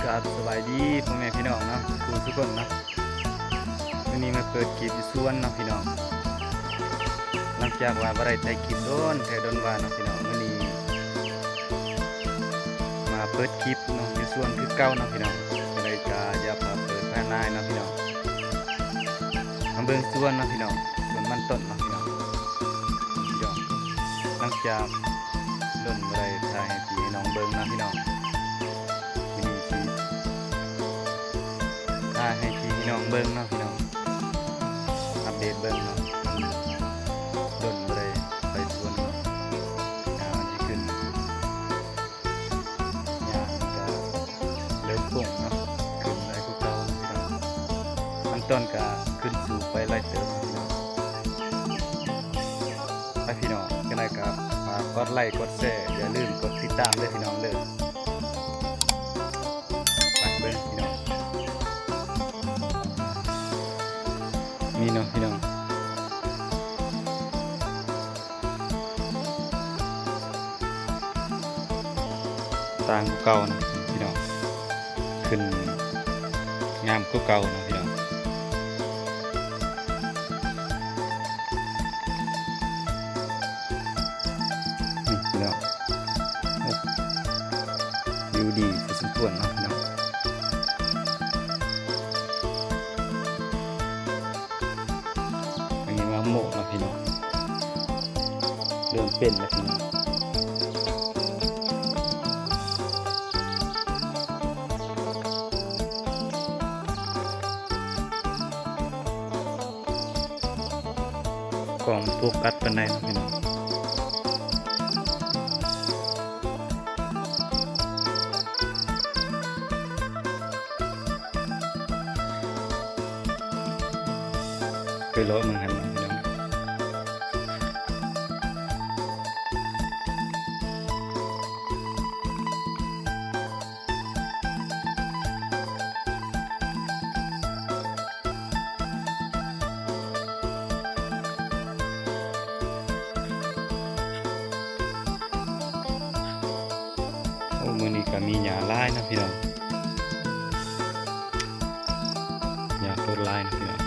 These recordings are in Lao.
ກາບສະບາຍດີພໍ່ແມ່ພີ່ນ້ອງເນາະ ທຸກຜູ້ທຸກຄົນເນາະ. ມື້ນີ້ມາເປີດຄລິບຢູ່ສວນເນາະພີ່ນ້ອງ. ຫຼັງຈາກວ່າບໍ່ໄດ້ຖ່າຍຄລິບດົນແທ້ດົນວ່າເນາະພີ່ນ້ອງ, ມື້ນີ້ມາເປີດຄລິບເນາະ ຢູ່ສວນຄືເກົ່າເນາະພີ່ນ້ອງ. ຈັ່ງໃດກະຢາກພາເປີດພານາຍເນາະພີ່ນ້ອງ, ມາເບິ່ງສວນເນາະພີ່ນ້ອງ, ສວນມັນຕົ້ນເນາະພີ່ນ້ອງ. ພີ່ນ້ອງ ຫຼັງຈາກດົນບໍ່ໄດ້ຖ່າຍໃຫ້ພີ່ໃຫ້ນ້ອງເບິ່ງເນາະພີ່ນ້ອງ, ມື້ນີ້ຊິຖ່າຍໃຫ້ພີ່ໃຫ້ນ້ອງເບິ່ງເນາະພີ່ນ້ອງ, ອັບເດດເບິ່ງເນາະ. ມັນດົນບໍ່ໄດ້ໄປສວນເນາະ, ຫຍ້າມັນຊິຂຶ້ນ ຫຍ້າມັນກະເລີ່ມປົ່ງເນາະ, ຂຶ້ນຫຼາຍກວ່າເກົ່າເນາະພີ່ນ້ອງ. ມັນຕົ້ນກະຂຶ້ນສູງໄປຫຼາຍເຕີບເນາະພີ່ນ້ອງ. ໄປພີ່ນ້ອງ, ຈັ່ງໃດກະຝາກກົດໄລກົດແຊ, ຢ່າລືມກົດຕິດຕາມເດີພີ່ນ້ອງເດີ. ໄປເບິ່ງພີ່ນ້ອງ, ນີ້ເນາະພີ່ນ້ອງ. ຕ່າງກວ່າເກົ່ານະພີ່ນ້ອງ, ຂຶ້ນງາມກວ່າເກົ່ານະພີ່ນ້ອງ. ນີ້ພີ່ນ້ອງ, ໂອ້ ວິວດີພໍສົມຄວນເນາະພີ່ນ້ອງ. ອັນນີ້ມະມ່ວງເນາະພີ່ນ້ອງ, ເລີ່ມເປັນແລ້ວພີ່ນ້ອງ. ກ້ອງບໍ່ໂຟກັດປານໃດເນາະພີ່ນ້ອງ. ໄປເລາະເບິ່ງຫັ້ນເນາະພີ່ນ້ອງ. ໂອ້ ມື້ນີ້ກະມີຫຍ້າຫຼາຍເນາະພີ່ນ້ອງ, ຫຍ້າໂຄດຫຼາຍເນາະພີ່ນ້ອງ.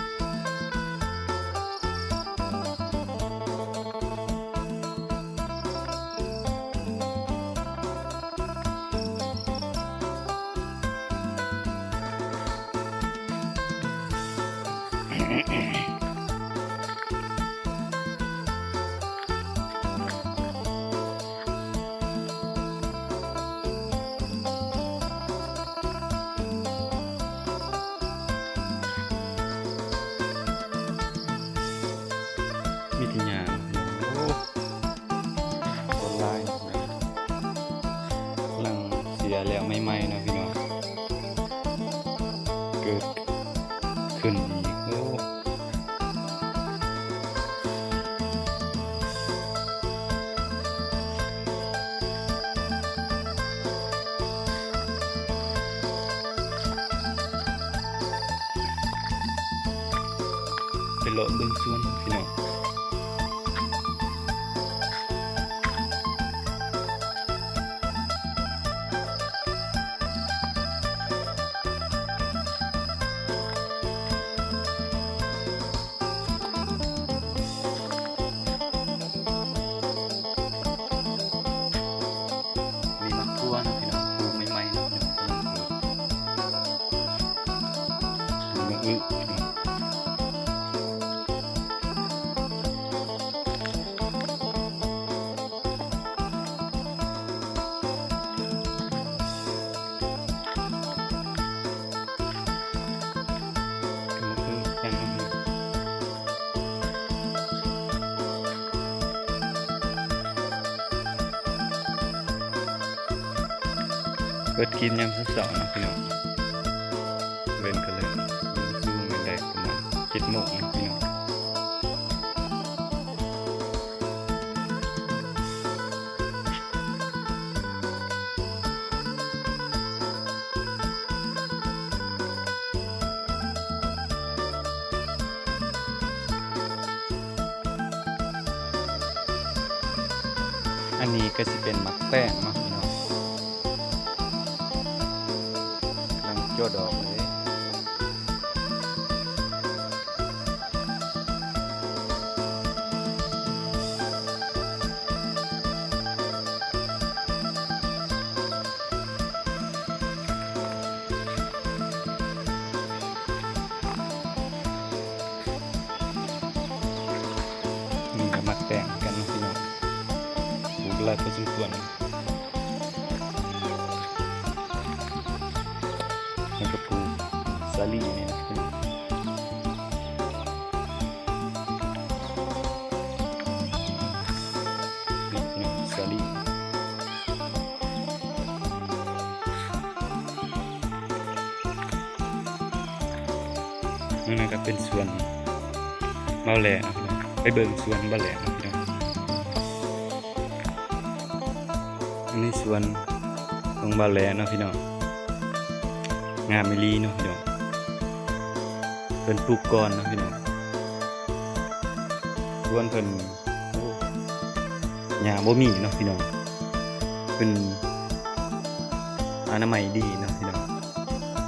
ມີແຕ່ຫຍ້າ ໂອ້ ຄົນຫຼາຍ ກຳລັງເສຍແລ້ວໃໝ່ໆເນາະພີ່ນ້ອງ ເກີດຂຶ້ນອີກ ໂອ້ ໄປເລາະເບິ່ງສວນພີ່ນ້ອງ. ມີໝາກຖົ່ວເນາະພີ່ນ້ອງ ປູກໃໝ່ໆເນາະພີ່ນ້ອງ ກຳລັງປູກ ມີໝາກອຶ ເປີດຄລິບຍາມເຊົ້າໆເນາະພີ່ນ້ອງ ເວັນກະເລີຍ ສູງແມ່ນໄດ້ປະມານເຈັດໂມງເນາະພີ່ນ້ອງ. ອັນນີ້ກະຊິເປັນໝາກແຕງເນາະພີ່ນ້ອງ. ດອກເລີຍ. ນີ້ກໍໝາກແຕງຄືກັນເນາະພີ່ນ້ອງ ປູກຫຼາຍພໍສົມຄວນ. ແລ້ວກໍປູກສາລີນີ້ນະ ນີ້ ນີ້ສາລີ. ນັ້ນກໍເປັນສວນບ່າວແຫຼເນາະ ໄປເບິ່ງສວນບ່າວແຫຼເນາະພີ່ນ້ອງ. ອັນນີ້ສວນຂອງບ່າວແຫຼເນາະພີ່ນ້ອງ ງາມອີ່ຫຼີເນາະພີ່ນ້ອງ. ເພິ່ນປູກກ່ອນເນາະພີ່ນ້ອງ ສວນເພິ່ນ ໂອ້ ຫຍ້າບໍ່ມີເນາະພີ່ນ້ອງ ເພິ່ນອະນາໄມດີເນາະພີ່ນ້ອງ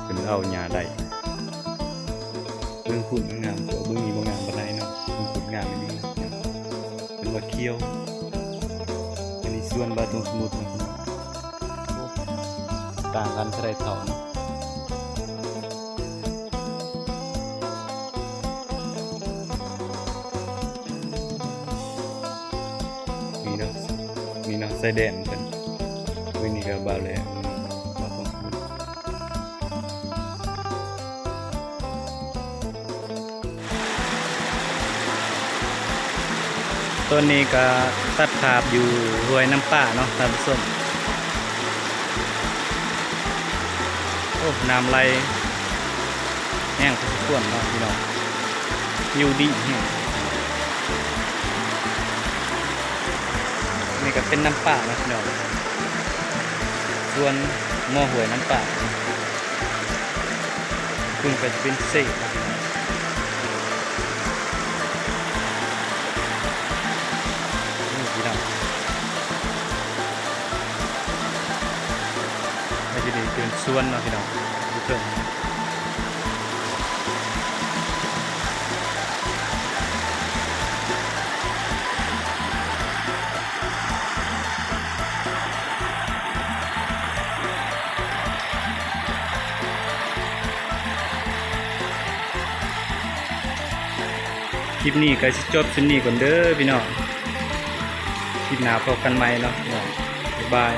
ເພິ່ນເອົາຫຍ້າໄດ້. ເບິ່ງພຸ້ນງາມກວ່າ ເບິ່ງນີ້ບໍ່ງາມປານໃດເນາະ ເບິ່ງພຸ້ນງາມອີ່ຫຼີ ເພິ່ນວ່າຂຽວ. ອັນນີ້ສວນບ່າວຕົງສະໝຸດເນາະພີ່ນ້ອງ ໂອ້ ຕ່າງກັນເທົ່າໃດເທົ່າເນາະ. ນີ້ເນາະ ນີ້ເນາະ ຊາຍແດນເພິ່ນ ເອີ ນີ້ກໍບ່າວແຫຼ ຕອນນີ້ກໍຕັດພາບຢູ່ຫ້ວຍນ້ຳປາເນາະທ່ານຜູ້ຊົມ. ໂອ້ ນ້ຳໄຫຼແຮງພໍສົມຄວນເນາະພີ່ນ້ອງ ວິວດີແຮງ. ນີ້ກໍເປັນນ້ຳປາເນາະພີ່ນ້ອງ ສວນໝໍຫ້ວຍນ້ຳປາ. ເບິ່ງໄປຈະເປັນເຊນະ ນີ້ພີ່ນ້ອງ ແລ້ວຢູ່ນີ້ເປັນສວນເນາະພີ່ນ້ອງ ຢູ່ເທິງ. ຄລິບນີ້ກໍຊິຈົບສ່ຳນີ້ກ່ອນເດີພີ່ນ້ອງ ຄລິບໜ້າພົບກັນໃໝ່ເນາະພີ່ນ້ອງ ບາຍບາຍ.